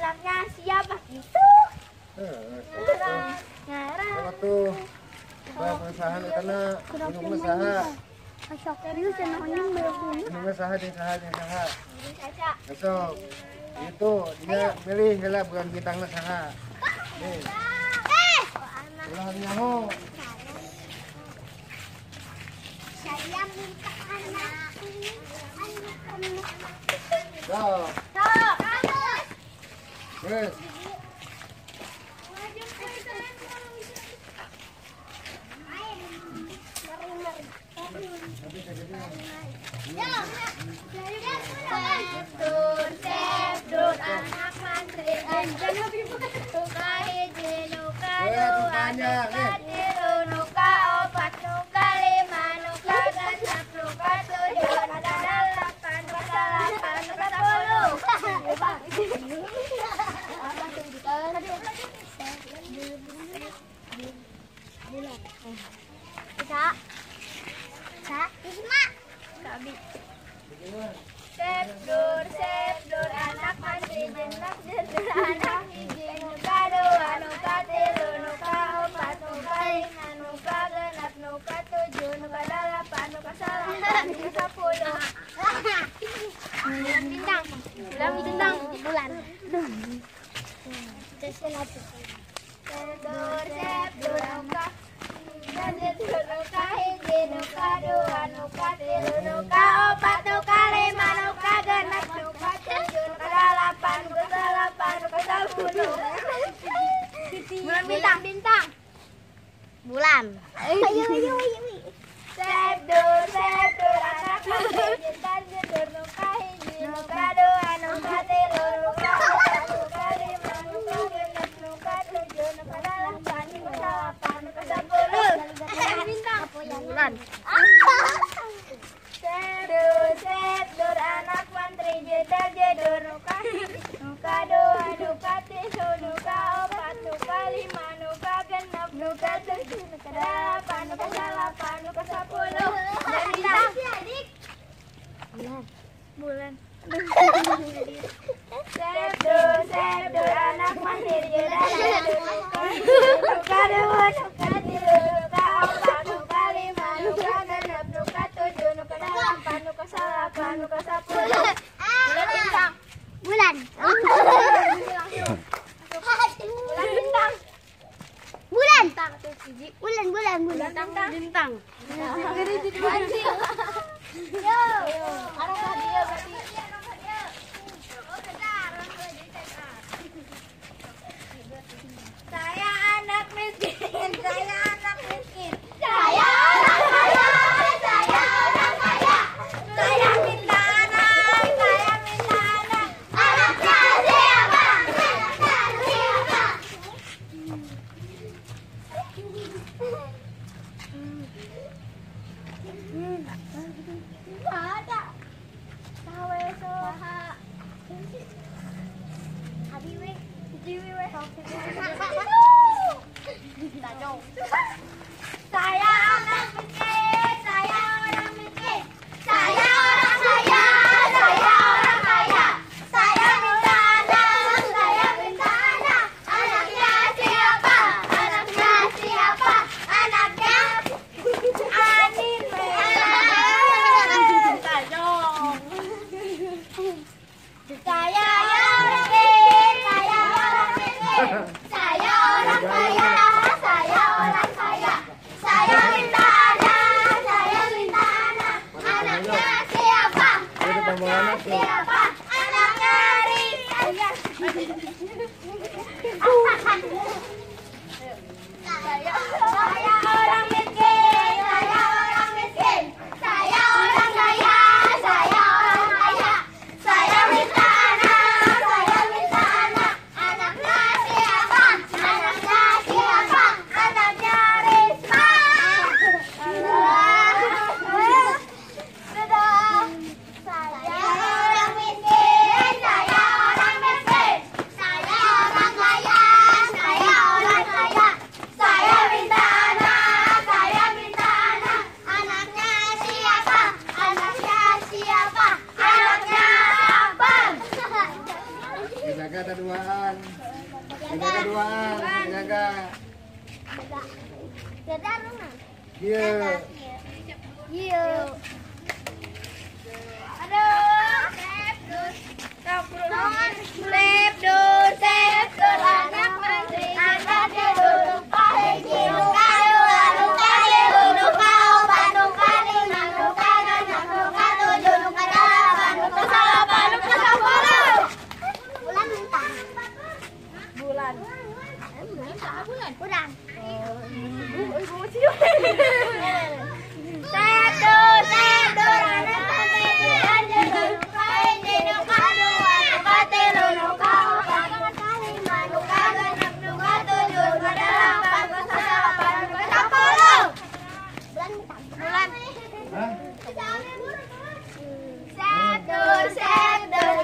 Anaknya siapa gitu? Ngarang. Tuh. Saha etana indungna saha? Indungna saha jeung saha jeung saha? Besok. Itu dia milih heula bulan bintangna saha. Nih. Ulah nyaho. Saya minta anak. Sok. Wes. Sepdur, anak mantri, nuka hiji, nuka dua, nuka tilu, nuka opat, nuka lima, nuka genep, nuka tujuh, nuka delapan, nuka delapan, nuka 10. Sepdur, sepdur, anak mantri, jenak jedur, anak hiji, nuka dua, nuka tilu, nuka opat, nuka lima, nuka genep, nuka tujuh, nuka delapan, nuka salapan, nuka 10. Bulan bintang, bulan bintang, bulan. Sepdur, sepdur, nuka jedur, nuka hiji, nuka dua, nuka tilu, nuka opat, nuka lima, nuka genep, nuka tujuh, nuka delapan, nuka delapan, nuka 10. Bulan bintang, bintang, bulan. Ayo, ayo, ayo. Sepdur, sepdur, anak mantri, jentar jedur, nuka hiji, nuka dua, nuka tilu, nuka opat, nuka lima, nuka genep, nuka tujuh, nuka delapan, nuka delapan, nuka 10. Bintang, bulan. Sepdur, sepdur, anak mantri, jedar jedur, nuka hiji, nuka dua, nuka tilu, nuka opat, nuka lima, nuka genep, nuka tujuh, nuka delapan, nuka delapan, nuka 10. Dan bintang. Bulan. Sepdur, sepdur, anak mantri, jedar jedur, nuka dua, nuka tilu, nuka opat, nuka lima, nuka genep, nuka tujuh, nuka delapan, nuka salapan, nuka 10. Bulan bintang. Bulan. Bulan bintang. Bulan. Bulan, bulan, bulan. Bintang. Bintang. Yo. Arah hadiah berarti. Saya anak miskin, saya anak miskin. Saya orang kaya, saya orang kaya. Saya minta anak, saya minta anak. Anaknya siapa? Anaknya siapa? Ada. Sawe soha. Abi we, jiwi we. Saya anak miskin, saya orang miskin. Saya orang kaya, saya orang kaya. Saya minta anak, saya minta anak. Anaknya siapa? Anaknya siapa? Anaknya anime. Saya orang miskin, saya orang miskin. Saya orang kaya, saya orang kaya. Saya minta anak, saya minta anak. Anaknya siapa? Anaknya siapa? Anaknya Risa. Saya orang miskin, saya orang miskin. Saya orang kaya, saya orang kaya. Saya minta anak, saya minta anak. Anaknya siapa? Anaknya siapa? Anaknya Risma. Dadah. Saya orang miskin, saya orang miskin. Saya orang Jaga taduaan. Jaga taduaan, jaga. Jaga rumah. Iya. Iya. Aduh. Lep sep dur anak mantri anak tidur hiji nu kadua nu katilu nu kaopat nu kalima nu kagenep nu katujuh nu kadalapan nu kasalapan nu kasapuluh. Bulan bintang. Bulan. Bulan. Bulan. Sep dur sep dur anak mantri anak hiji nu kadua nu katilu nu kaopat nu kalima nu kagenep nu katujuh nu kadalapan nu kasalapan nu kasapuluh. Bulan bintang. Bulan. Hah? Sep dur sep dur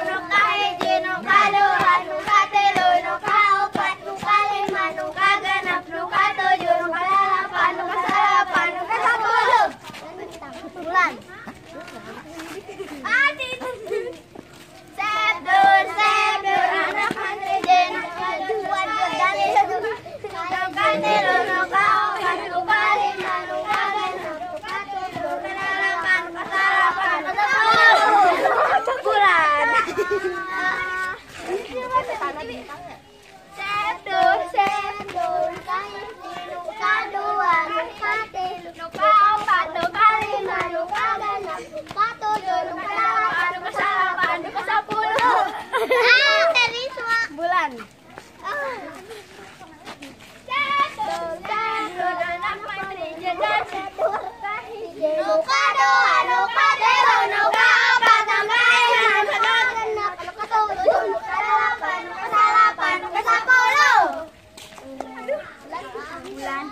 nu kahiji nu kadua nu katilu nu kaopat nu kalima nu kagenep nu katujuh nu kadalapan nu kasalapan nu kasapuluh. Bulan. Sep dur sep dur anak mantri nu kadua nu katilu nu kaopat nu kalima nu kagenep nu katujuh nu kadalapan nu kasalapan nu kasapuluh. Bulan. Sep dur sep dur Kahiji nu kadua nu katilu nu kaopat nu kalima nu kagenep nu katujuh nu kadalapan nu kasalapan nu kasapuluh. Ah, Terisma. Bulan. Sep dur sep dur anak mantri Nu kadua nu katilu nu kaopat nu kalima nu kagenep nu katujuh nu kadalapan nu kasalapan nu kasapuluh. Bulan.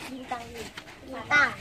Bintang. Bintang. Bintang.